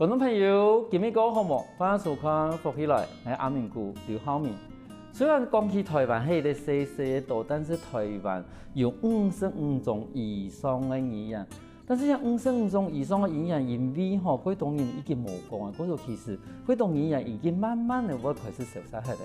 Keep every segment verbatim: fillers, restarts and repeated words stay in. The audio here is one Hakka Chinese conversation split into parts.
觀眾朋友，今日過好無？歡迎收看《福氣來》，𠊎阿明牯劉浩明。雖然講起臺灣係一個細細个島，但是臺灣有五十五種以上个語言。但是這五十五種以上个語言，因為吼，幾多人已經無講啊，故所其實幾多語言已經慢慢个會開始消失忒了。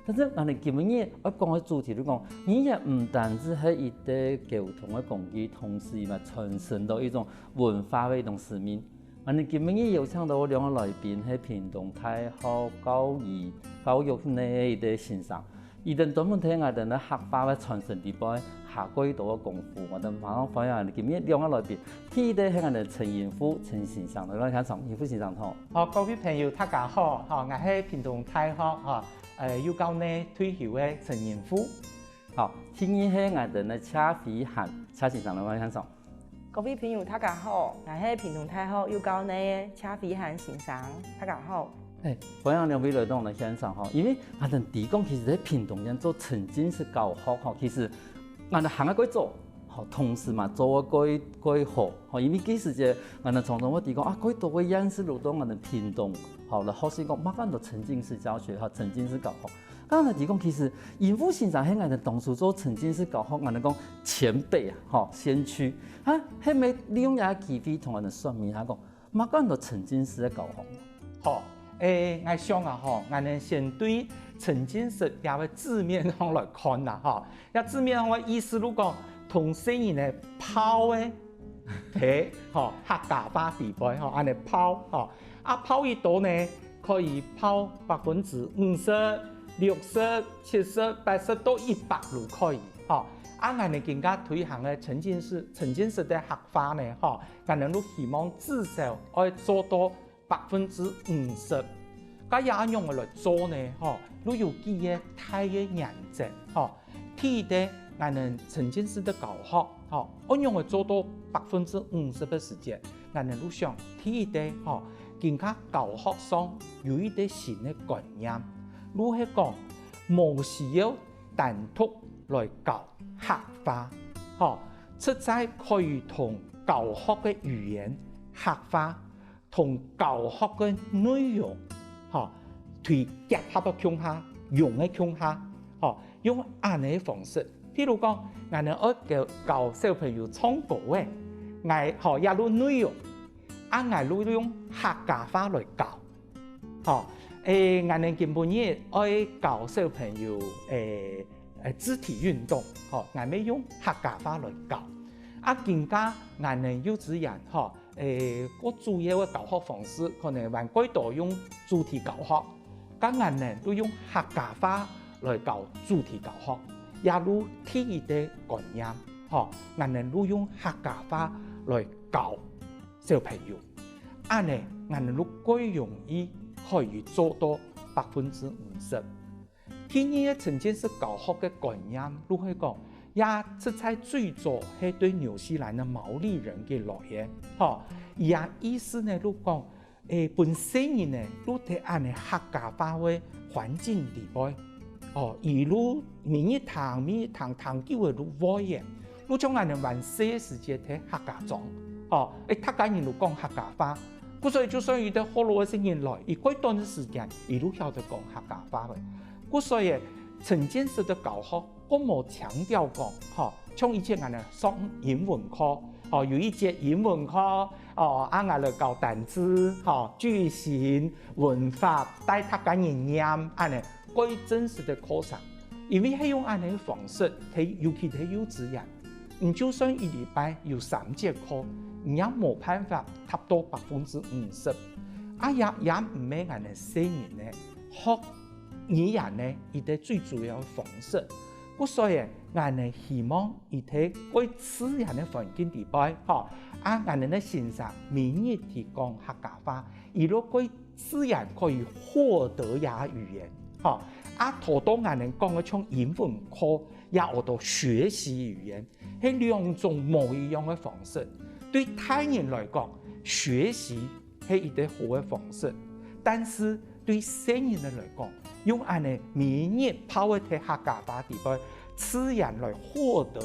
但是𠊎等今日愛講个主題，就講語言毋單止係一個溝通个工具，同時嘛傳承到一種文化个一種使命。 𠊎等今日邀請到兩個來賓，係屏東大學教育教育系个先生，佢等專門在𠊎等个客話个傳承裡背下過多个功夫。𠊎等馬上歡迎𠊎等今日兩個來賓，第一個係𠊎等陳英富陳先生，來，先生，英富先生好。好，各位朋友，大家好，哈，𠊎係屏東大學哈，呃，幼教系退休个陳英富。好，第二係𠊎等个謝飛涵謝先生，來，先生。 各位朋友，大家好，𠊎係屏東大學幼教系个謝飛涵先生，大家好。欸，歡迎兩位來到𠊎等現場吼，因為𠊎等知講，其實在屏東縣做沉浸式教學吼，其實𠊎等行个過早，吼，同時嘛做个過過好，吼，因為其實這𠊎等常常會知講啊，過多个縣市都到𠊎等屏東，吼，來學習講麼个安到沉浸式教學，吼，沉浸式教學。 剛才提講，其實英富先生係𠊎等當初做沉浸式教學，𠊎等講前輩啊，吼，先驅。啊，係毋係利用這個機會同𠊎等說明下講，麼个安到沉浸式个教學？好，欸，𠊎想啊，吼，𠊎等先對沉浸式這個字面上來看啦，吼，這字面上个意思，就講同細人仔泡个 忒，吼，客家話裡背，吼，恁呢泡，吼。啊，泡幾多呢？可以泡百分之五十、六十、七十、八十到一百都可以，吼。啊，𠊎等今下推行个沉浸式、沉浸式个客話呢，吼，𠊎等就希望至少愛做到百分之五十。該愛仰般來做呢？吼，就有幾個大个原則，吼。 第一个，𠊎等沉浸式个教學，吼，愛仰般做到百分之五十个時間，𠊎等就想，第一个，吼，今下教學上有一個新个觀念，就係講，無需要單獨來教客話，吼，實在可以同教學个語言客話 同教學个內容，吼，對結合个共下，用个共下，吼，用恁呢个方式。譬如講，𠊎等愛教，教小朋友唱歌个，𠊎，吼，這兜內容，啊，𠊎就用客家話來教。吼，欸，𠊎等今晡日愛教小朋友，欸，欸，肢體運動，吼，𠊎乜用客家話來教。啊，今下𠊎等幼稚園，吼， 欸，較主要个教學方式，可能還較多用主題教學，該𠊎等就用客家話來教主題教學，也就第一个觀念，吼，𠊎等就用客家話來教小朋友，恁呢，𠊎等就較容易可以做到百分之五十。 第二个沉浸式教學个觀念，就係講，也實在最早係對紐西蘭个毛利人个來源，吼，佢个意思呢，就講，欸，分細人呢，就在恁呢客家話个環境裡背，哦，佢就每日聽，每日聽，聽久了就會了。 就像𠊎等還細个時節在客家庄，吼，欸，逐家人就講客家話。故所以就算有兜學老个細人來，佢過段个時間，佢就曉得講客家話了。故所以沉浸式个教學，𠊎無強調講，吼，像以前𠊎等上英文課，吼，有一節英文課，哦，啊，𠊎來教單字，吼，句型、文法，帶逐家人唸，恁呢，過真實个課程。 因為係用恁呢个方式，在，尤其在幼稚園，你就算一禮拜有三節課，你也無辦法達到百分之五十。啊，也，也毋係𠊎等細人仔學語言呢，一個最主要个方式。故所以，𠊎等希望佢在過自然个環境裡背，吼，啊，𠊎等个先生每日去講客家話，佢就過 自然可以獲得這語言，吼。啊，頭到𠊎等講个像英文課，也學到學習語言，係兩種無一樣个方式。對大人來講，學習係一個好个方式，但是對細人仔來講，用恁呢每日泡仔在客家話裡背，自然來獲得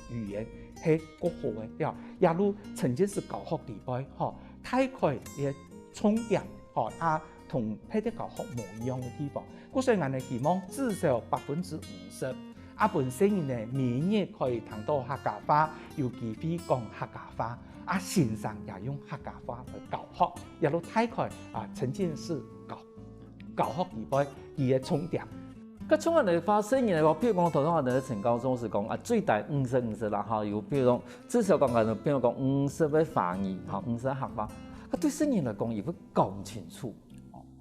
語言係較好个，也，也就沉浸式教學裡背，吼，大概也重點，吼，啊，同別个教學無一樣个地方。故所以𠊎等希望至少百分之五十，啊，分細人仔每日可以聽到客家話，有機會講客家話，啊，先生也用客家話來教學，也都大概啊沉浸式教教學裡背佢个重點。該像恁樣个話，細人仔个話，比如講頭先𠊎等个陳教授係講啊，最低五十五十啦，吼，有比如講至少講可能，比如講五十个華語，吼，五十个客話，該對細人來講，佢會搞毋清楚。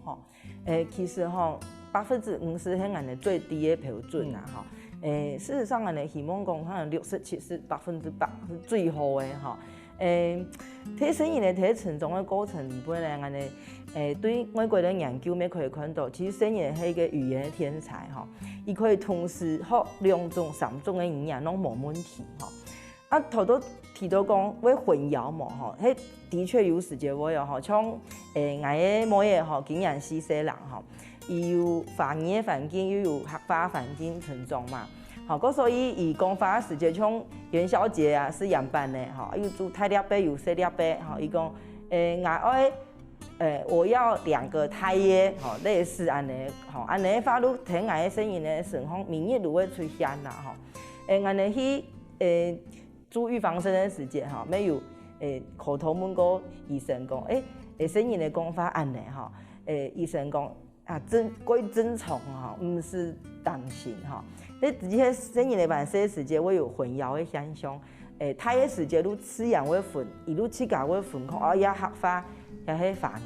吼，誒，其實吼，百分之五十係𠊎等最低个標準啊，吼。誒，事實上，𠊎等希望講，可能六十、七十、百分之百係最好个吼。誒，在細人仔在成長个過程裡背呢，𠊎等誒對外國个研究乜可以看到，其實細人仔係一個語言个天才吼，佢可以同時學兩種、三種个語言，攏無問題吼。 啊，頭頭提到講會混淆無吼，係的確有時節會哦吼，像誒𠊎个妹仔吼，今年四歲零吼，佢有華語个環境，又有客話環境成長嘛，吼，故所以佢講話个時節，像元宵節啊，係仰般呢吼，又煮大粒个，又細粒个吼，佢講誒𠊎愛誒我要兩個大个吼，類似恁樣吼，恁樣个話，就聽𠊎个細人仔个身項，每日就會出現啦吼，誒𠊎等去誒。 注預防針个時節吼，乜有誒口頭問過醫生講，誒誒細人仔講話恁樣吼，誒醫生講啊正過正常吼，毋使擔心吼。該這兜細人仔還細个時節會有混淆个現象，誒大个時節就自然會分，佢就自家會分講，哦，這客話，這係華語。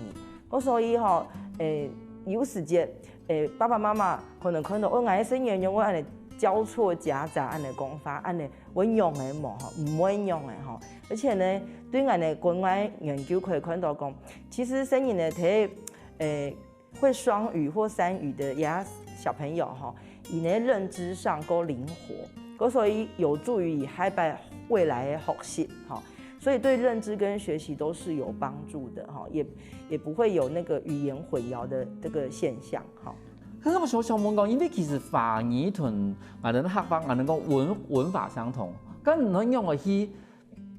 哦，所以吼，誒有時節誒爸爸媽媽可能看到，哦，𠊎个細人仔會恁樣交錯夾雜恁樣講話，恁樣 會仰仔無吼，毋會仰仔吼。而且呢，對𠊎等國外研究可以看到講，其實細人仔在誒會雙語或三語个這小朋友吼，佢等認知上較靈活，故所以有助於佢下擺未來个學習吼。所以對認知跟學習都是有幫助的吼，也也不會有那個語言混淆的這個現象吼。 可是𠊎想想問講，因為其實華語同𠊎等客話，𠊎等講文文法相同，該你仰仔去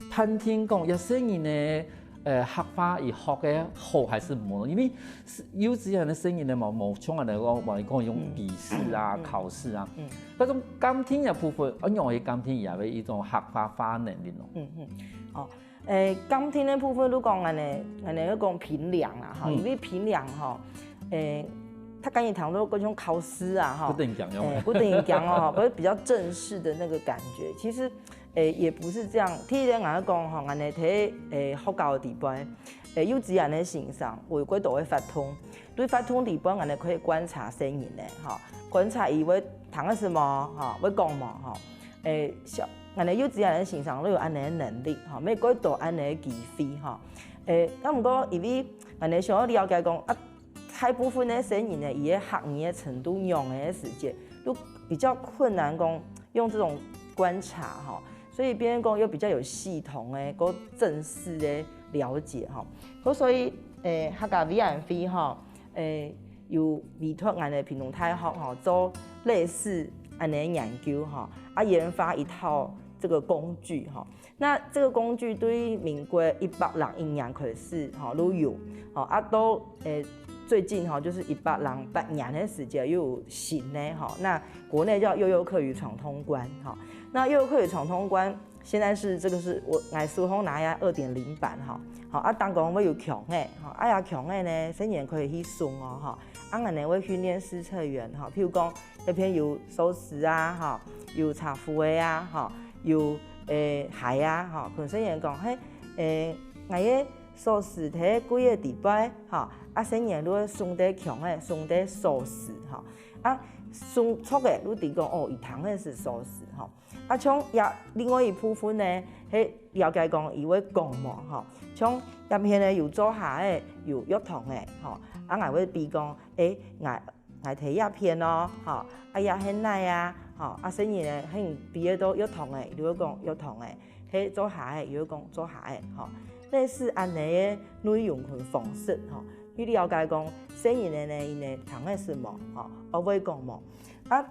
判定講一細人仔个呃客話佢學个好還係毋好？因為幼稚園个細人仔嘛，無像𠊎等講，話講用筆試啊、考試啊，該種鑑定个部分，仰仔去鑑定佢个一種客話話能力咯。嗯嗯，哦。 誒，鑑定个部分，就講恁樣，恁樣講評量啦，吼，因為評量吼，誒，大家有聽到各種考試啊，吼，不等講用。誒，不等講哦，吼，不是比較正式的那個感覺。其實，誒，也不是這樣。第一點，𠊎講吼，恁樣在誒學校裡背，誒，幼稚園个先生，有幾多个活動，對活動裡背，恁樣可以觀察細人仔，吼，觀察佢會聽个係無，吼，會講無，吼。 誒，小，恁樣幼稚園个先生都有恁樣个能力吼，乜過多恁樣个機會吼。誒，啊毋過因為恁樣想要了解講啊，大部分个細人仔，佢个客語个程度仰仔个時節，就比較困難講用這種觀察吼，所以變成講又比較有系統个、較正式个了解吼。所以誒，客家委員會吼， 誒，有委託𠊎等屏東大學吼做類似恁樣个研究吼，啊研發一套這個工具吼。那這個工具對民國一百零一年開始吼就有吼，啊到誒最近吼就是一百零八年个時節又有新个吼，那國內叫幼幼客語闖通關吼。那幼幼客語闖通關 現在是這個是𠊎𠊎手項拿个二點零版吼，吼啊當講會有腔仔吼，啊這腔仔呢，細人可以去送哦吼，啊𠊎等會訓練試測員吼，譬如講這片有鎖匙啊吼，有茶壺仔啊吼，有誒鞋啊吼，可能細人講嘿誒，𠊎个鎖匙在櫃仔底背吼，啊細人就會送兜腔仔，送兜鎖匙吼，啊送著个就知講哦，佢聽个係鎖匙吼。 啊像這另外一部分呢，係了解講佢會講無吼。像這片呢有做下仔，有藥糖仔吼，啊𠊎會比講，誒，𠊎𠊎提這片哦，吼，啊這係哪啊，吼，啊細人呢，係比得到藥糖仔，佢就會講藥糖仔，係做下仔，佢就講做下仔，吼。類似恁樣个內容同方式吼，去了解講細人仔呢，佢呢聽个係無，吼，學會講無。 啊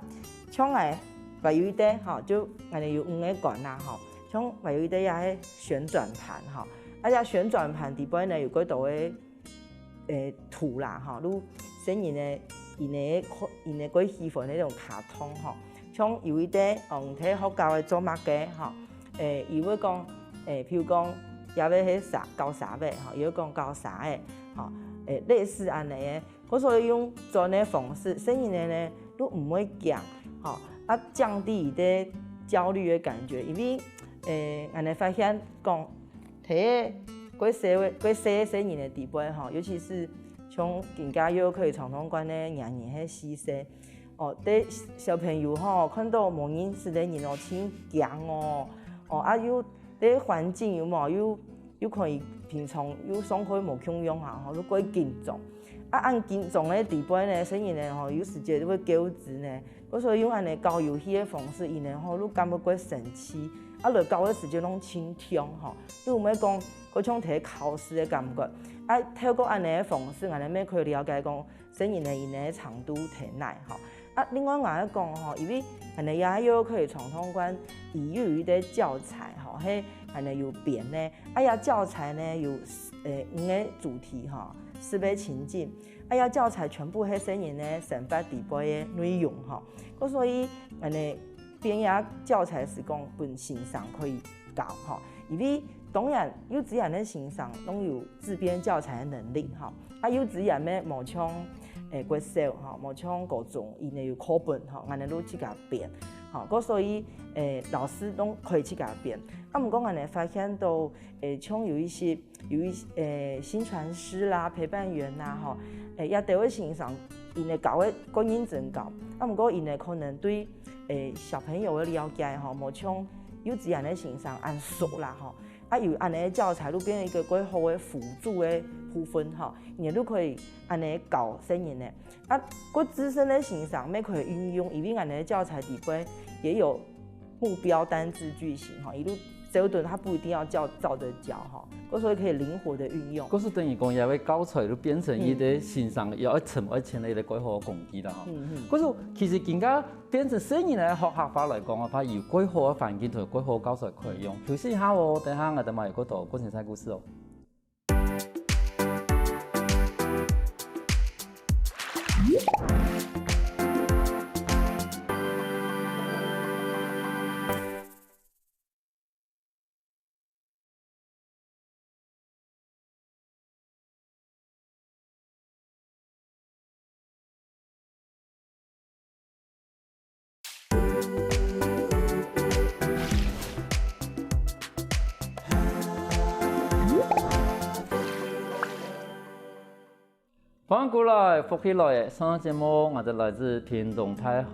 像𠊎還有一垤吼，就𠊎等有五个館啦吼，像還有一垤也係旋轉盤吼，啊這旋轉盤底背呢有幾多个誒圖啦吼，就細人仔，佢个可，佢个个喜歡該種卡通吼，像有一個，嗯，在學校个做麼个吼，誒，佢會講，誒，譬如講，這位係啥，教啥位吼，佢會講教啥个吼，誒，類似恁呢个。故所以用轉个方式，細人仔呢，都毋會驚吼，啊降低佢个焦慮个感覺，因為，誒，𠊎等發現講， 在个細个，个細个細人个底背吼，尤其是像今下又可以常常關个年年係四歲，哦，對小朋友吼，看到無認識个人哦，盡驚哦，哦，啊又對環境有無，又，又可以平常又上課無共樣啊，吼，又過緊張。啊，恁緊張个底背呢，細人呢，吼，有時節會噭眵呢， 故所以用恁呢搞遊戲个方式，佢等吼，就感覺過生趣。啊，來搞个時節攏盡暢吼，就毋會講，過像在考試个感覺。啊，透過恁呢个方式，𠊎等乜可以了解講，細人仔佢等个程度在哪吼。啊，另外𠊎愛講吼，因為𠊎等也有可以常常關，佢有一個教材吼，係𠊎等有編个。啊，這教材呢有，呃，五個主題吼，四個情境。 啊，這教材全部係細人仔生活底背个內容吼。故所以，恁呢，編這教材係講分先生可以教吼。因為當然，幼稚園个先生攏有自編教材个能力吼。啊，幼稚園乜無像，誒，國小吼，無像高中，佢等有課本吼，𠊎等就自家編吼。故所以，誒，老師攏可以自家編。啊，毋過𠊎等發現到，誒，像有一些 有一，誒，薪傳師啦、陪伴員啦，吼，誒，這兜个先生，佢等教个過認真教，啊，毋過佢等可能對，誒，小朋友个了解，吼，無像幼稚園个先生恁熟啦，吼，啊，有恁呢个教材，就變成一個過好个輔助个部分，吼，佢等就可以恁呢教細人仔。啊，過資深个先生乜可以運用，因為恁呢个教材底背也有 目標單字句型吼，一路走等，他不一定要照，照著教吼，故所以可以靈活的運用。故所等於講，這個教材就變成一個先生要愛尋愛錢个一個過好个工具啦吼。嗯嗯。故所其實今下變成細人仔學客話來講个話，有過好个環境同過好个教材可以用。休息一下哦，等下𠊎等嘛有過多過精彩故事哦。 歡迎過來，福氣來了！上節目𠊎等來自屏東大學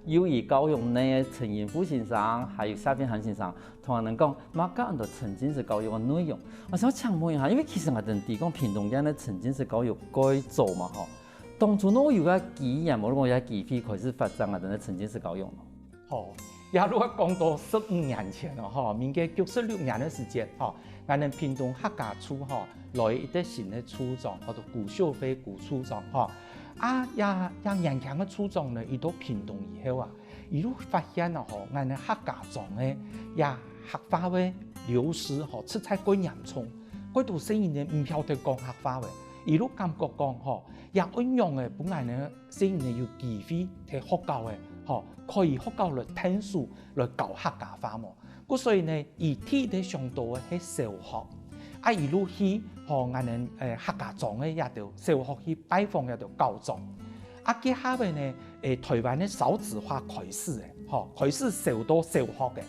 幼兒教育系个陳英富先生，還有夏冰涵先生，同𠊎等講，麼个安到沉浸式教育个內容。𠊎想請問一下，因為其實𠊎等知講屏東縣个沉浸式教育蓋早嘛吼， 當初仰有个機緣，無論講有个機會開始發展𠊎等个沉浸式教育呢？好，這就愛講到十五年前了吼，民國九十六年个時節吼，𠊎等屏東客家處吼，來一個新个處長，叫做古秀妃古處長吼。啊，這，這年輕个處長呢，佢到屏東以後啊，佢就發現了吼，𠊎等客家庄个這客話个流失吼，實在蓋嚴重。 蓋多細人仔毋曉得講客話个，佢就感覺講吼，也仰仔分𠊎等細人仔有機會在學校个吼，可以學校來𢯭手來教客家話無？故所以呢，佢第一个想到个係小學，啊，佢就去吼𠊎等，誒，客家庄个這兜小學去拜訪這兜校長。啊，該下仔呢， 誒，臺灣个少子化開始个，吼，開始少到小學个，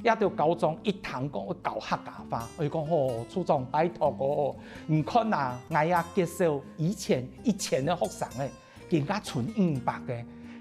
這兜校長一聽講愛教客家話，佢講吼，處長拜託哦，你看啊，𠊎也減少以前一千个學生个，今下賰五百个，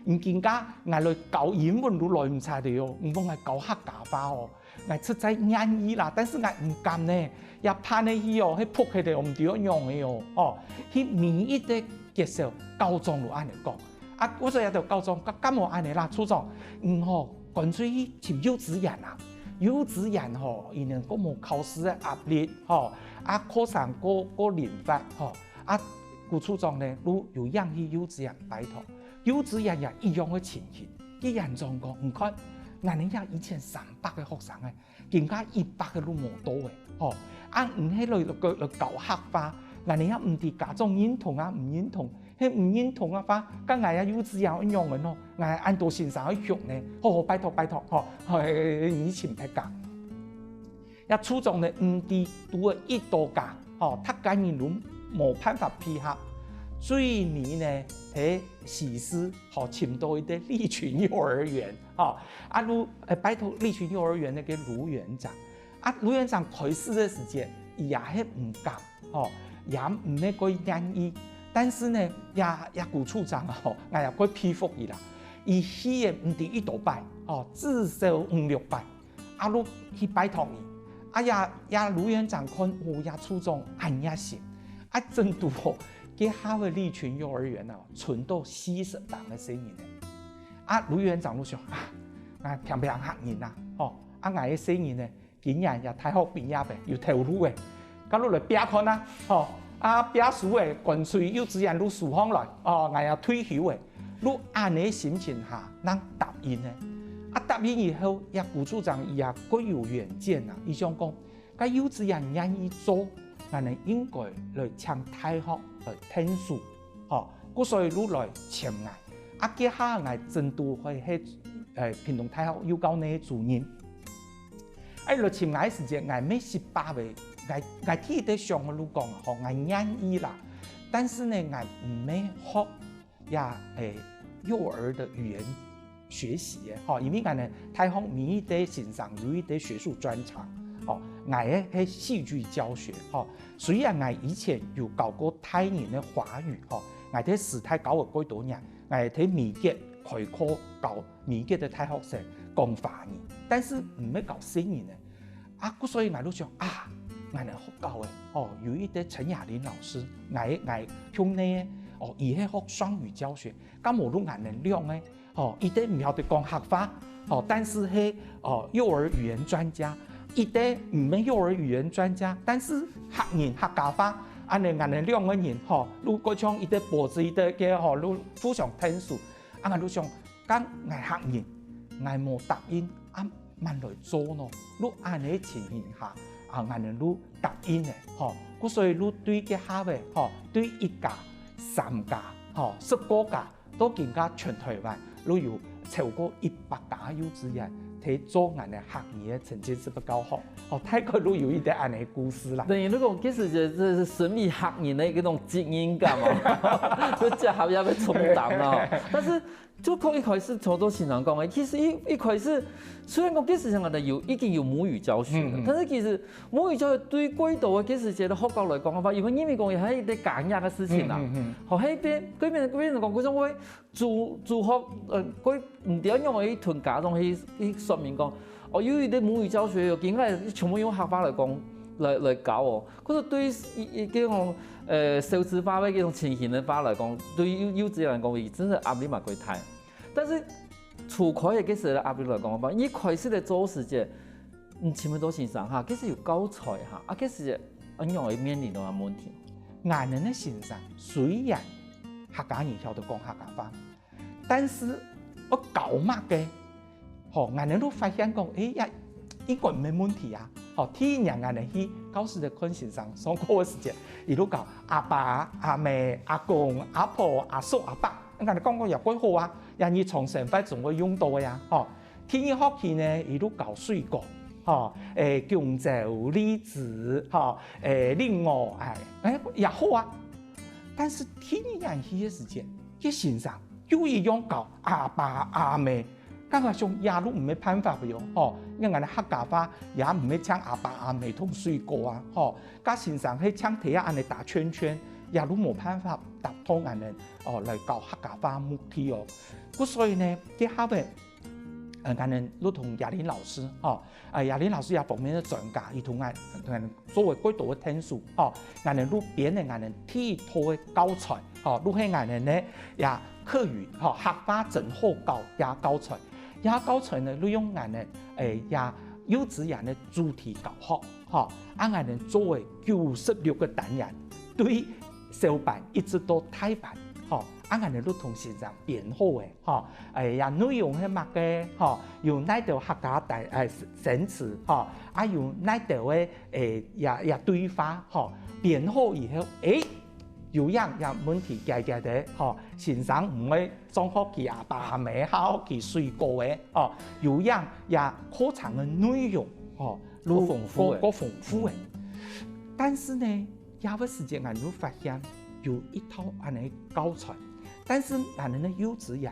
你今下𠊎來教英文都來毋掣了哦，你講𠊎教客家話哦， 𠊎實在願意啦，但是𠊎毋敢呢，也怕呢去哦，係仆忒个，毋知愛仰仔哦，哦，去每一個學校校長都恁仔講。啊，故所以這兜校長講，敢無恁仔啦，處長，你吼，乾脆去尋幼稚園啊，幼稚園吼，佢等較無考試个壓力吼，啊，課程較，較靈活吼，啊，古處長呢，就有影去幼稚園拜託，幼稚園也一樣个情形，佢園長講，你看，𠊎等這以前三百个學生个， 今下一百个都無到个，吼。啊，你係來，來，來教客話， 𠊎等也毋知家長認同啊，毋認同，係毋認同个話，該𠊎个幼稚園愛仰仔呢？𠊎恁多先生愛畜呢，好好拜託拜託，吼，你尋別家。這處長呢，毋知堵著幾多家，吼，逐家人都無辦法配合，最尾呢，係西勢，吼，尋著一個立群幼兒園，吼，啊，就，欸，拜託立群幼兒園該個盧園長。啊，盧園長開始个時節，佢也係毋敢，吼，也毋係蓋願意。但是呢，這，這古處長吼，𠊎也蓋佩服佢啦。佢去个毋知幾多擺，吼，至少五六擺。啊，就去拜託佢。啊，這，這盧園長看，哦，這處長恁熱心，啊，真堵好，該下个立群幼兒園啊，存到四十零个細人仔。啊，盧園長就想啊，𠊎偏偏客人啊，吼，啊，𠊎个細人仔，今年也大學畢業仔，有頭路仔，該就來拚看啊，吼，啊，拚輸仔，乾脆幼稚園就收上來，哦，𠊎也退休仔。就恁仔心情下，正答應个。啊，答應以後，這古處長佢也蓋有遠見啊，佢想講，該幼稚園願意做，𠊎等應該來請大學來𢯭手，吼，故所以就來尋𠊎。啊，該下𠊎正堵會係，欸，屏東大學幼教系个主任。啊，來尋𠊎个時節，𠊎乜失敗仔，𠊎，𠊎第一个想个就講，吼，𠊎願意啦，但是呢，𠊎毋係學 呀，欸，幼兒个語言學習个，吼，因為𠊎等大學每一個先生有一個學術專長，吼，𠊎个係戲劇教學，吼，雖然𠊎以前有教過大人个華語，吼，𠊎在師大教了蓋多年，𠊎在美國開課教美國个大學生講華語，但是毋係教細人仔。 啊，故所以𠊎就想啊，𠊎等學校仔，吼，有一個陳雅玲老師，𠊎，𠊎鄉內个，哦，佢係學雙語教學，該無就𠊎等兩個，吼，一個毋曉得講客話，吼，但是係，哦，幼兒語言專家，一個毋係幼兒語言專家，但是客人客家話，恁仔𠊎等兩個人，吼，就蓋像一個箔子一個个，吼，就互相𢯭手。啊，𠊎就想， 該𠊎客人，𠊎無答應，啊，慢來做呢。就恁仔情形下，啊，𠊎等就答應了，吼。故所以就對該下仔，吼，對一家、三家，吼，十過家，到今下全臺灣，就有超過一百家幼稚園，在做𠊎等客語个沉浸式个教學，吼，大概就有一個恁仔故事啦。等於如果其實這，這係身為客人个一種責任感哦，就這下也要承擔哦。但是 就像一開始頭頭先生講个，其實一，一開始，雖然講該時節𠊎等有，已經有母語教學了，嗯，嗯。但是其實母語教學對蓋多个該時節个學校來講个話，因為因為講也係一個加壓个事情啦。嗯，嗯，嗯。吼，該片，該片，該片講，該種會主，主學，呃，該毋知仰仔去同家長去，去說明講，哦，有一個母語教學，有今下全部用客話來講，來，來教哦。 可是對於一，一，這種，呃，少子化个這種情形个話來講，對於幼，幼稚園來講，佢真个壓力嘛蓋大。但是，初開个該時个壓力來講个話，一開始个做時節，嗯，尋毋著先生哈，該時有教材哈，啊，該時恁樣會面臨到問題。𠊎等个先生雖然客家人曉得講客家話， 但是愛教麼个，吼，𠊎等就發現講，欸，也應該毋係問題啊。吼，第一年𠊎等去教室个看先生上課个時節，佢就教阿爸、阿姆、阿公、阿婆、阿叔、阿伯，𠊎等講講也蓋好啊，也日常生活中會用到个啊，吼。第二學期呢，佢就教水果，吼，欸，弓蕉、荔枝，吼，欸，蘋果，欸，欸，也好啊。但是第二年去个時節，該先生 又一樣教阿爸阿姆，感覺上也就毋係辦法了，吼，因為𠊎等客家話也毋係淨阿爸阿姆同水果啊，吼，該先生係淨在該恁仔打圈圈，也就無辦法達到𠊎等，哦，來教客家話目的哦。故所以呢，該下仔，呃，𠊎等就同雅玲老師，吼，啊，雅玲老師這方面个專家，佢同𠊎，同𠊎等做个蓋多个𢯭手，吼，𠊎等就編个𠊎等第一套个教材，吼，就係𠊎等呢，這客語，吼，客話真好教這教材。這教材呢，就用𠊎等，欸，這幼稚園个主題教學，吼，啊，𠊎等做个九十六個單元，對小班一直到大班，吼，啊，𠊎等就同先生編好个，吼，哎呀，內容係麼个，吼，有哪兜客家代，哎，生詞，吼，啊，有哪兜个，哎，也，也對話，吼，編好以後，哎，有影也問題解決个，吼，先生毋會上學去阿爸阿姆下學去睡覺个，吼，有影也課程个內容，吼，較豐富个較豐富个。但是呢， 這个時節，𠊎就發現有一套恁樣教材，但是𠊎等个幼稚園，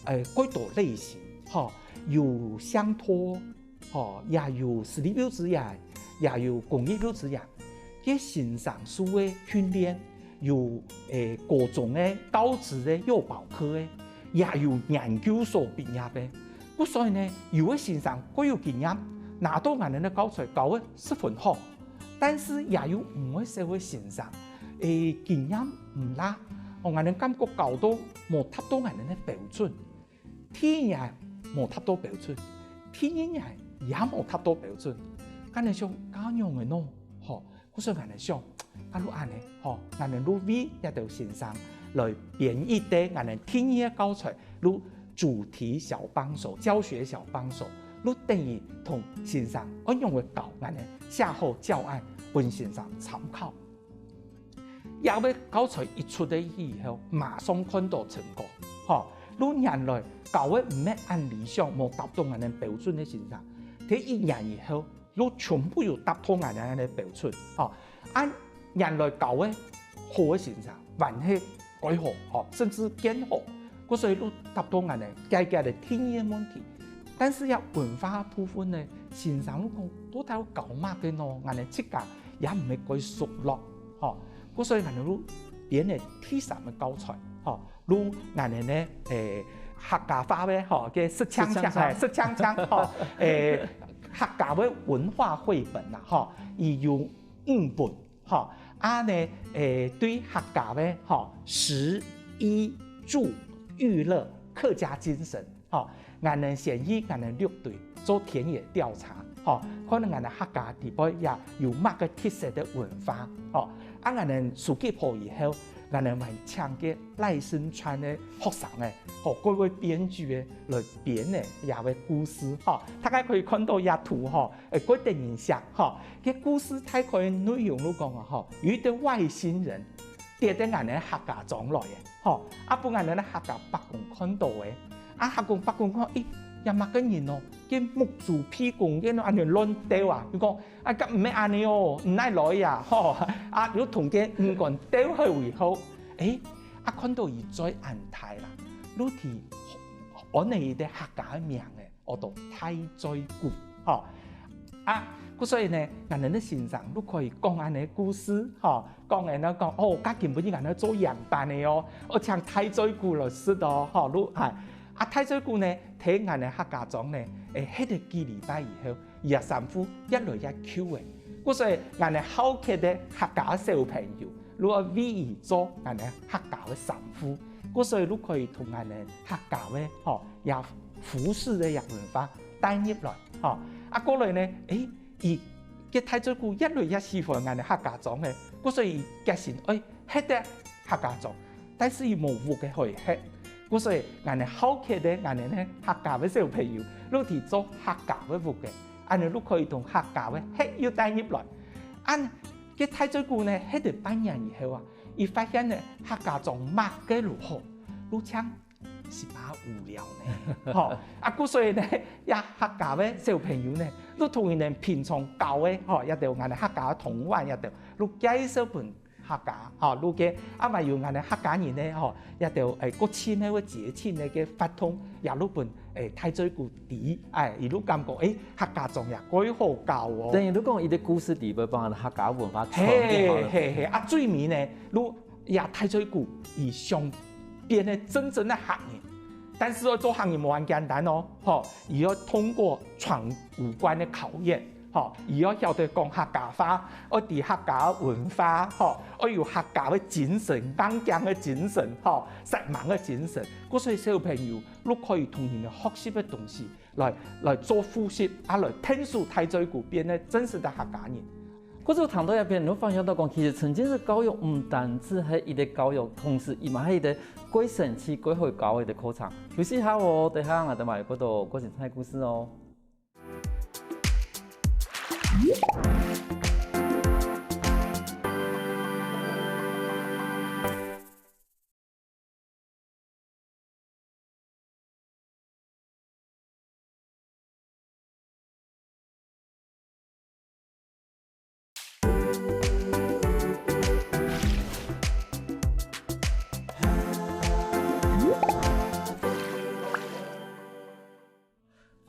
呃，幾多類型，吼，有鄉托，吼，也有私立幼稚園，也有公立幼稚園，个先生受个訓練，有，呃，高中个、高職个、幼保科个，也有研究所畢業个。故所以呢，有个先生較有經驗，拿到𠊎等个教材教个十分好， 但是也有毋會少个先生，誒，經驗毋罅，哦，𠊎等感覺教到無達到𠊎等个標準。第一年無達到標準，第二年也無達到標準，𠊎等想該仰仔呢？吼，故所𠊎等想，啊，就恁仔，吼，𠊎等就為這兜先生來編一個𠊎等第二个教材，就主題小幫手、教學小幫手，就等於同先生愛仰仔教𠊎等寫好教案分先生參考。這个教材一出來以後，馬上看到成果，吼，就原來教个毋係恁理想，無達到𠊎等標準个先生，第一年以後，就全部有達到𠊎等个標準，吼。啊，原來教个好个先生，還係 改好，吼，甚至更好。故所以就達到𠊎等解決个第二个問題。但是這文化部分呢，先生就講，到底愛教麼个呢？𠊎等自家也毋係蓋熟絡，吼。故所以𠊎等就編个第三个教材，吼，就𠊎等呢，誒，客家話个，吼，个實情情，實情情。誒，實情情，吼，誒，客家个文化繪本啦，吼，佢有五本， 吼，啊呢，誒，對客家个，吼，食、衣、住、娛樂、客家精神，吼，𠊎等先去𠊎等六堆做田野調查，吼，看𠊎等客家地方也有麼个特色个文化，吼，啊𠊎等收集好以後，𠊎等還請个賴聲川个學生仔，吼，各位編劇个來編个這个故事，吼，大家可以看到這圖，吼， 誒，蓋得人惜，吼。个故事大概个內容就講啊，吼，有一個外星人跌到𠊎等客家庄來个，吼，啊，分𠊎等客家伯公看到个，啊，客公伯公看，咦，這麼个人哦，个目珠鼻公，个恁樣亂鬥啊，佢講，啊，該毋係恁樣哦，毋愛來啊，吼，啊，又同个五官鬥好以後，誒，啊，看到佢嘴恁大啦，就提安了一個客家个名个。 安到大嘴牯，吼。啊，故所以呢，𠊎等个先生就可以講恁樣个故事，吼，講恁樣講，哦，該今晡日𠊎等做羊粄个哦，愛請大嘴牯來食哦，吼，就，啊，啊，大嘴牯呢，在𠊎等客家庄呢，誒，歇了幾禮拜以後，佢个衫褲越來越舊了。故所以𠊎等好客个客家个小朋友，就愛為佢做𠊎等客家个衫褲，故所以就可以同𠊎等客家个，吼， 也服飾个這文化帶入來，吼。啊，過來呢，誒，佢个大嘴牯越來越喜歡𠊎等客家庄个，故所以佢決心愛歇在客家庄，但是佢無屋个可以歇，故所以𠊎等好客个𠊎等个客家个小朋友，就提做客家个屋个，恁樣就可以同客家个歇又帶入來。恁个大嘴牯呢，歇了半年以後啊，佢發現呢，客家庄麼个都好，就淨 實在無聊呢。吼，啊，故所以呢，這客家个小朋友呢，就同佢等平常教个，吼，這兜𠊎等客家个童玩這兜，就介紹分客家，吼，就个，啊，還有𠊎等客家人呢，吼，這兜，誒，國慶个、節慶个个活動，也就分，誒，大嘴牯知，誒，佢就感覺，誒，客家庄也蓋好搞哦。等於你講，佢个故事底背幫客家文化傳遞好了。嘿，嘿，嘿，啊，最尾呢，就 這大嘴牯佢想變个真正个客人。但是愛做客人無恁簡單哦，吼，佢愛通過闖五關个考驗，吼，佢愛曉得講客家話，愛知客家文化，吼，愛有客家个精神、硬頸个精神，吼，煞猛个精神。故所以小朋友，你可以同佢等學習个東西， 來，來做複習，啊，來𢯭手大嘴牯變个真實个客家人。故所談到這片，你會發現到講，其實沉浸式教育毋單只係一個教育，同時佢嘛係一個蓋生趣、蓋好搞个一個課程。休息一下哦，等下𠊎兜嘛有更多更精彩故事哦。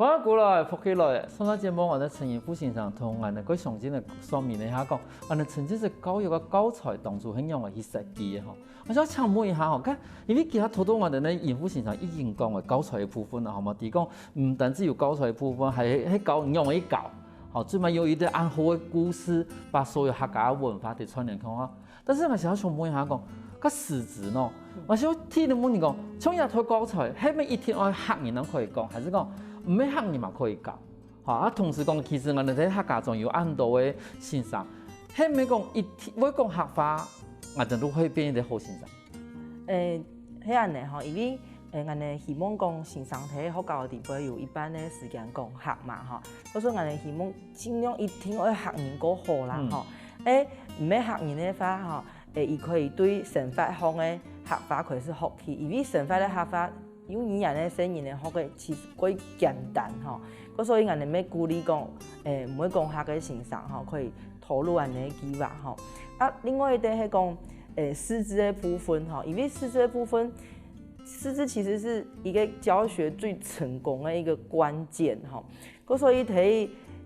歡迎過來，福氣來！上段節目𠊎兜陳仁富先生同𠊎兜蓋詳盡个說明一下講，𠊎兜沉浸式教育个教材當初係仰般去設計个吼。𠊎想請問一下吼，看，因為其他頭頭𠊎兜呢仁富先生已經講个教材个部分啦，吼嘛，佢講毋單只有教材个部分，還係教仰般教，吼，最尾有一個恁好个故事，把所有客家文化都串聯起來。 但是𠊎想要想問一下講，該師資呢？𠊎想要替你問你講，像這套教材，係毋係一定愛客人正可以講，還係講毋係客人嘛可以教？吼，啊，同時講，其實𠊎兜在客家庄有恁多个先生，係毋係講一定會講客話，𠊎兜都會變一個好先生？誒，係恁呢吼，因為誒，𠊎兜希望講先生在學校裡背有一半个時間講客嘛吼，所以𠊎兜希望盡量一定愛客人較好啦吼。誒，毋係客人个話吼， 誒，佢可以對生活上个客話開始學起，因為生活个客話，用語言个細人仔學个其實蓋簡單吼。故所以𠊎兜乜鼓勵講，誒，毋會講客个先生吼，可以投入恁呢个計畫吼。啊，另外一點係講，誒，師資个部分吼，因為師資个部分，師資其實是一個教學最成功个一個關鍵吼。 故所以在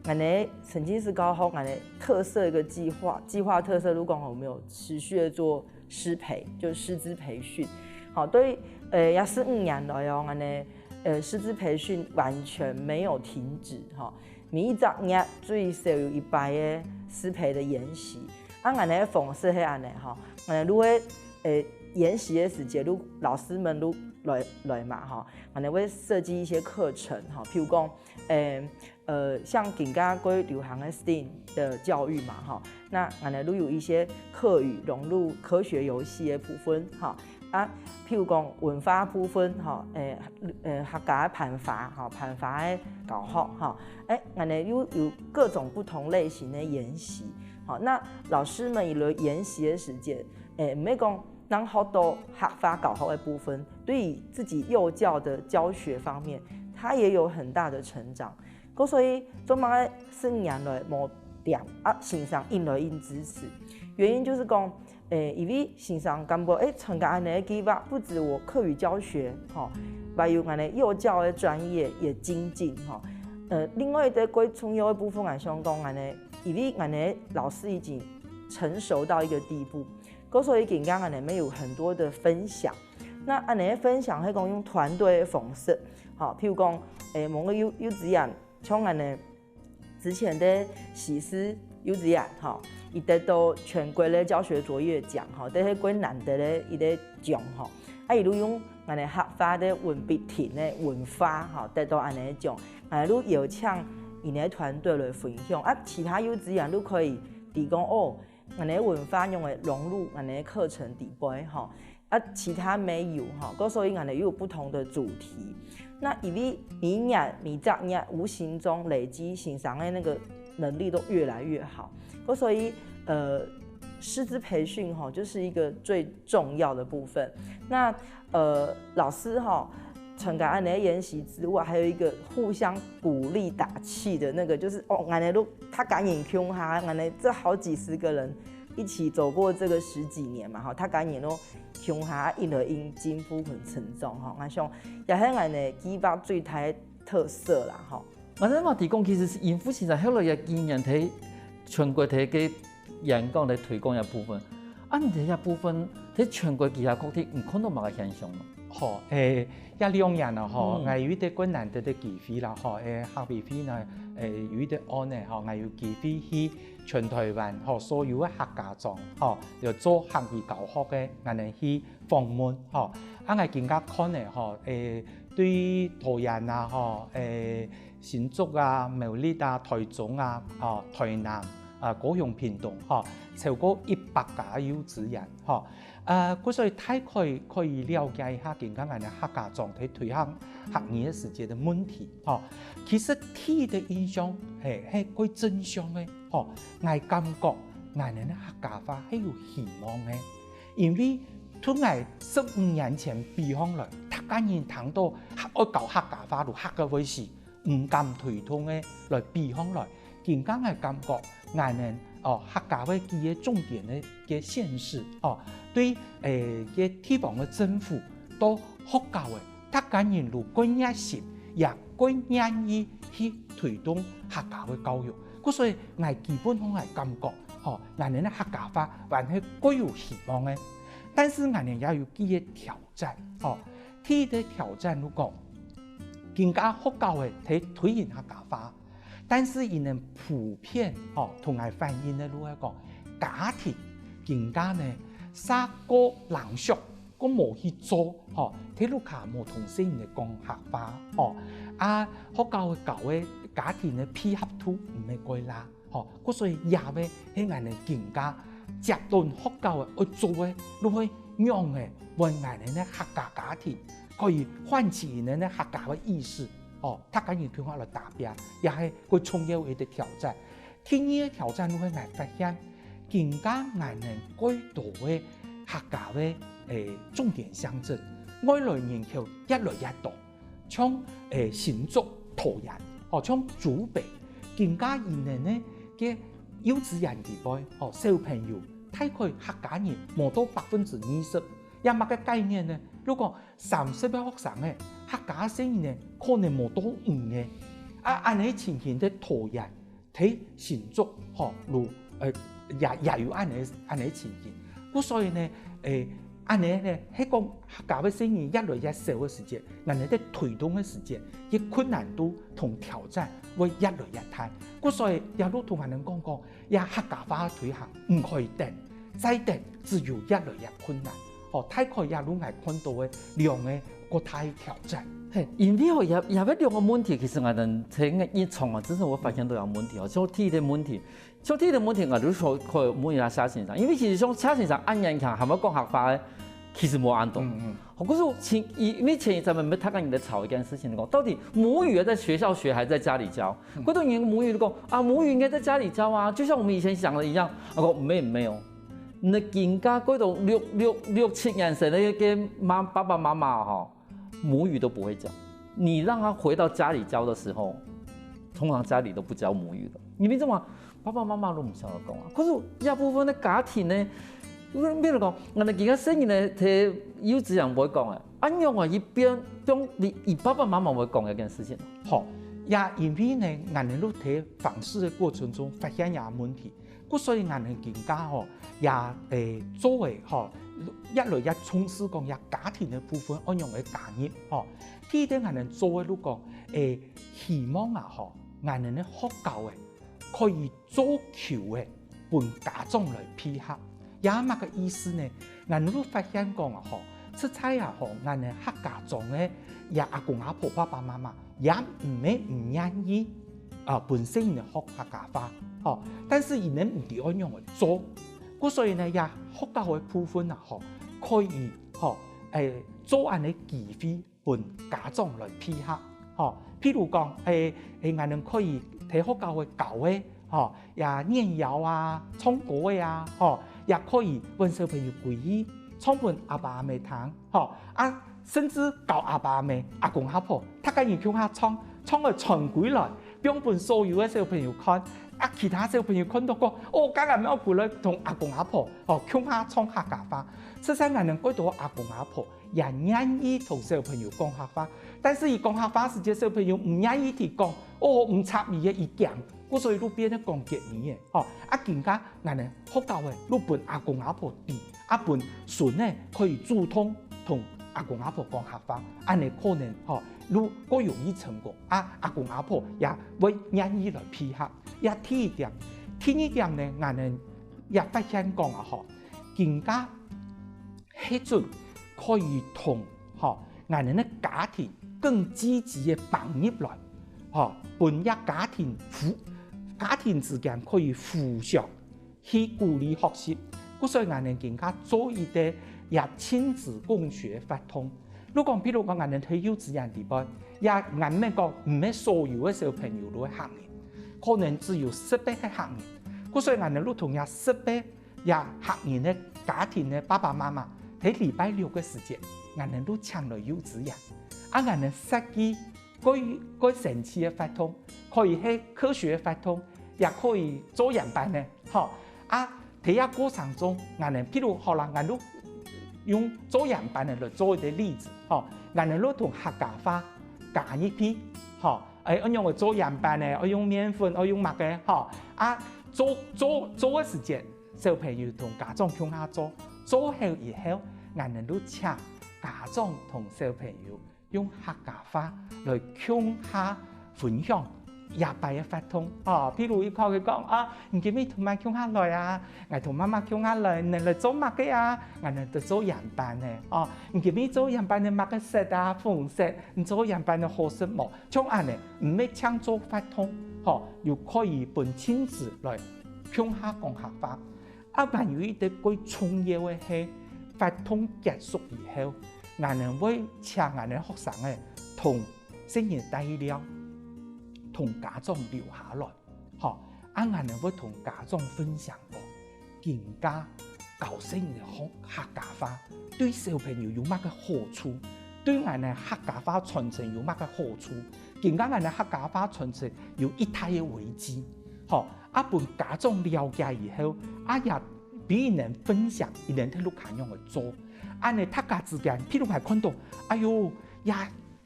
𠊎兜沉浸式教學，𠊎兜特色一個計畫，計畫特色，如果講我們有持續的做師培，就師資培訓。好，對，呃，這十五年來哦，𠊎兜，呃，師資培訓完全沒有停止，吼。每一隻月最少有一擺个師培的研習。啊，𠊎兜个方式係恁呢，吼，𠊎兜如果，呃，研習个時節，如老師們如來，來嘛，吼，𠊎兜會設計一些課程，吼，譬如講， 呃，呃，像今下蓋流行个STEAM的教育嘛，吼，那𠊎兜都有一些客語融入科學遊戲个部分，吼，啊，譬如講文化部分，吼，誒，呃，客家个盤花，吼，盤花个教學，吼，誒，𠊎兜又有各種不同類型个研習，吼，那老師們有了研習个時間，誒，毋係講 能學到客話教學个部分，對於自己幼教的教學方面，他也有很大的成長。故所以做麼个十五年來無停啊，先生緊來緊支持。原因就是講，誒，因為先生感覺，誒，參加恁呢个計畫，不止我客語教學，吼，還有𠊎兜幼教个專業也精進，吼。呃，另外一個蓋重要个部分，𠊎想講恁呢，因為𠊎兜老師已經成熟到一個地步， 故所以今下𠊎兜乜有很多的分享。那恁呢个分享係講用團隊个方式，吼，譬如講，誒，某個幼，幼稚園，像恁呢，之前个西勢幼稚園，吼，佢得到全國个教學卓越獎，吼，這係蓋難得个一個獎，吼。啊，佢就用𠊎兜客話个文筆亭个文化，吼，得到恁呢个獎，啊，就邀請佢个團隊來分享，啊，其他幼稚園就可以提供哦， 𠊎兜文化仰仔融入𠊎兜課程底背吼。啊，其他乜有吼，故所以𠊎兜又有不同的主題。那因為每一年、每隻月無形中累積先生个那個能力都越來越好，故所以，呃，師資培訓吼，就是一個最重要的部分。那，呃，老師吼， 除了恁呢个研習之外，還有一個互相鼓勵打氣的那個，就是，哦，𠊎兜就大家人共下，𠊎兜這好幾十個人一起走過這個十幾年嘛，吼，大家人就共下，一路緊進步很成長，吼。𠊎想，也係𠊎兜計畫最大个特色啦，吼。𠊎兜嘛提供，其實是仁富先生後來个經驗，在全國个演講來推廣个部分。啊，你在這部分，在全國其他各地，你看到麼个現象呢？好，誒，這兩年啊，吼，嗯。𠊎有一個蓋難得个機會啦，吼，誒，客委會呢，誒，有一個案呢，吼，𠊎有機會去全台灣，吼，所有个客家庄，吼，有做客語教學个，𠊎兜去訪問，吼。啊，𠊎今下看呢，吼，誒，對桃園啊，吼，誒，新竹啊、苗栗啊、台中啊，吼，台南，啊，高雄屏東，吼，超過一百家幼稚園，吼。啊，故所以大概可以了解一下今下𠊎等客家庄在推行客語个時節个問題，吼。其實第一个印象，嘿，係蓋正向个，吼。𠊎感覺𠊎等个客家話係有希望个，因為同𠊎十五年前比方來，逐家人聽到愛教客家話就嚇个會死，毋敢推動个來比方來，今下𠊎感覺𠊎等，哦，客家个幾个重點个，个縣市，哦，對，誒，个地方个政府到學校个，逐家人就蓋熱心，也蓋願意去推動客家个教育。故所以𠊎基本上𠊎感覺，吼，𠊎等个客家話還係蓋有希望个。但是𠊎等也有幾个挑戰，吼。第一个挑戰就講，今下學校个在推行客家話，但是佢等普遍，吼，同𠊎反映个就係講，家庭今下呢，儕過冷縮，過無去做，吼，在屋下無同細人仔講客話，吼。啊，學校个教个家庭个配合度毋係蓋罅，吼，故所以也係𠊎等今下接等學校个愛做个，就係仰仔分𠊎等个客家家庭可以喚起佢等个客家个意識，哦，逐家人共下來打拚，也係蓋重要个一个挑戰。第二个挑戰就係𠊎發現，今下𠊎等蓋多个客家个，誒，重點鄉鎮，外來人口越來越多。 像，誒，新竹、桃園，哦，像竹北，今下佢等呢个幼稚園裡背，哦，小朋友大概客家人無到百分之二十，也麼个概念呢？如果三十个學生仔，客家細人仔可能無到五个。啊，恁呢情形在桃園，在新竹，吼，就，呃，也，也有恁呢，恁呢情形。故所以呢，誒，恁呢呢，係講客家个細人越來越少个時節，𠊎等在推動个時節，个困難度同挑戰會越來越大。故所以也就同𠊎等講講，這客家話推行毋可以等，再等只有越來越困難。吼，大概也就𠊎看到个兩个較大个挑戰。嘿，因為哦，也，也有兩个問題，其實𠊎等在日常啊，真係會發現到有問題哦。像第一个問題，像第一个問題，𠊎就想看母語啊，謝先生，因為其實像謝先生恁年輕，還會講客話个，其實無恁多。嗯嗯。哦，可是前，因為前一陣仔，𠊎等逐家人在吵一件事情，講到底母語要在學校學，還是在家裡教？嗯。蓋多人母語就講啊，母語應該在家裡教啊，就像我們以前想的一樣。我講，沒有，沒有。你今下蓋多六，六，六七年生个，个媽，爸爸媽媽吼， 母語都不會講。你讓他回到家裡教的時候，通常家裡都不教母語的。你明白嗎？爸爸媽媽都毋曉得講啊。可是這部分个家庭呢，比如講，𠊎等今下細人呢，在幼稚園毋會講誒，恁樣啊，一邊，中，你，你爸爸媽媽會講這件事情。好，也因為呢，𠊎等在訪視个過程中發現這問題， 故所以𠊎等今下吼，也，誒，做个吼，越來越重視講這家庭个部分，愛仰仔加入吼。第一个𠊎等做个就講，誒，希望啊吼，𠊎等个學校誒，可以做球誒，分家長來配合。這麼个意思呢？𠊎等就發現講啊吼，實在啊吼，𠊎等客家庄个，這阿公阿婆、爸爸媽媽，也毋係毋願意 啊，分細人仔學客家話，吼，但是佢等毋知愛仰仔做。故所以呢，這學校个部分啊，吼，可以，吼，誒，做恁呢機會分家長來配合，吼。譬如講，誒，誒，𠊎等可以在學校个教个，吼，也念謠啊、唱歌个啊，吼，也可以分小朋友歸去唱分阿爸阿姆聽，吼，啊，甚至教阿爸阿姆、阿公阿婆，逐家人共下唱，唱个傳歸來，放分所有个小朋友看。啊，其他小朋友看到講，哦，該𠊎乜愛歸來同阿公阿婆，哦，共下唱客家話。實在𠊎等蓋多阿公阿婆也願意同小朋友講客話，但是佢講客話時節，小朋友毋願意去講，哦，毋插佢个意見，故所以就變得講客語个，吼。啊，今下𠊎等學校个，就分阿公阿婆知，啊，分孫仔可以主動同阿公阿婆講客話，恁呢可能，吼，就較容易成功。啊，阿公阿婆也會願意來配合。這第一點。第二點呢，𠊎等也發現講啊，吼，今下 核准可以同，吼，𠊎等个家庭更積極个放入來，吼，分這家庭服，家庭之間可以互相去鼓勵學習。故所𠊎等今下做一個也親子共學活動。如果譬如講，𠊎等在幼稚園裡背，也𠊎等講毋係所有个小朋友都係客人，可能只有十八个客人。故所𠊎等就同這十八也客人个家庭个爸爸媽媽，在禮拜六个時節，𠊎等就請來幼稚園，啊𠊎等設計 蓋蓋神奇个活動，可以係科學个活動，也可以做樣板个，吼。啊，在這過程中，𠊎等譬如好啦，𠊎就用做樣板个來做一個例子，吼。𠊎等就同客家話加入去，吼。欸，愛用个做樣板个，愛用麵粉，愛用麼个，吼。啊，做做做个時節，小朋友同家長共下做，做好以後，𠊎等就請家長同小朋友 用客家話來共下分享這擺个活動。哦，譬如一開佢講：「啊，你今日同麼共下來啊？𠊎同媽媽共下來，你來做麼个啊？𠊎等做樣板呢。哦，你今日做樣板呢，麼个色啊？紅色，你做樣板呢好食無？」像恁呢，毋係淨做活動，吼，又可以分親子來共下講客話。 啊，還有一個最重要个係，活動結束以後，𠊎等會請𠊎等學生仔同細人帶尞，同家長留下來，吼，啊，𠊎等會同家長分享講，今下教細人學客家話，對小朋友有麼个好處，對𠊎等客家話傳承有麼个好處，今下𠊎等客家話傳承有一大个危機，吼， 啊，分家長了解以後，啊，也分佢等分享，佢等在屋下仰仔做。恁呢大家之間，譬如𠊎看到，哎喲，這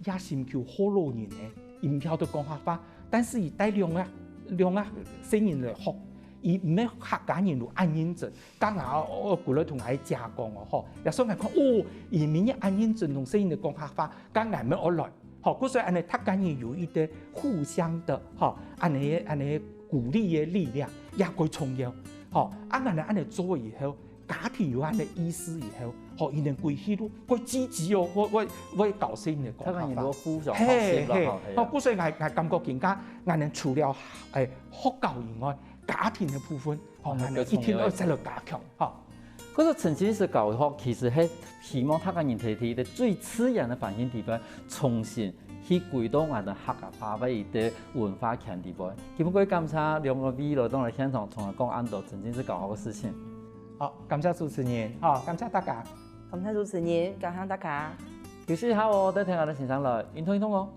這心臼好老人呢，佢毋曉得講客話，但是佢帶兩個兩個細人來學，佢毋係客家人就恁認真，該𠊎愛過來同𠊎姐講哦，吼，也算𠊎看，哦，佢明日恁認真同細人來講客話，該𠊎乜愛來。 吼，故所以恁呢，大家人有一個互相个，吼，恁呢恁呢鼓勵个力量，也蓋重要。吼，啊，𠊎等恁呢做以後，家庭有恁呢意識以後，吼，佢等歸去都蓋積極哦，會會會教細人講客話。大家人都互相學習啦，嘿嘿，吼，係啊。吼，故所以𠊎𠊎感覺今下，𠊎等除了欸學校以外，家庭个部分，吼，𠊎等一定愛再來加強，吼。 可是沉浸式教學其實係希望大家人在在一個最自然个環境底背，重新去歸到𠊎等客家話个一個文化圈底背。今晡日感謝兩個位來到來現場，同𠊎講恁多沉浸式教學个事情。好，感謝主持人，好，感謝大家。感謝主持人，感謝大家。休息一下哦，等下𠊎等先生來運動運動哦。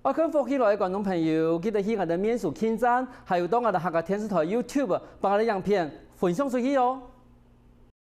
愛看福氣來个觀眾朋友，記得去𠊎等面書網站，還有到𠊎等客家電視台YouTube，幫𠊎等影片分享出去哦。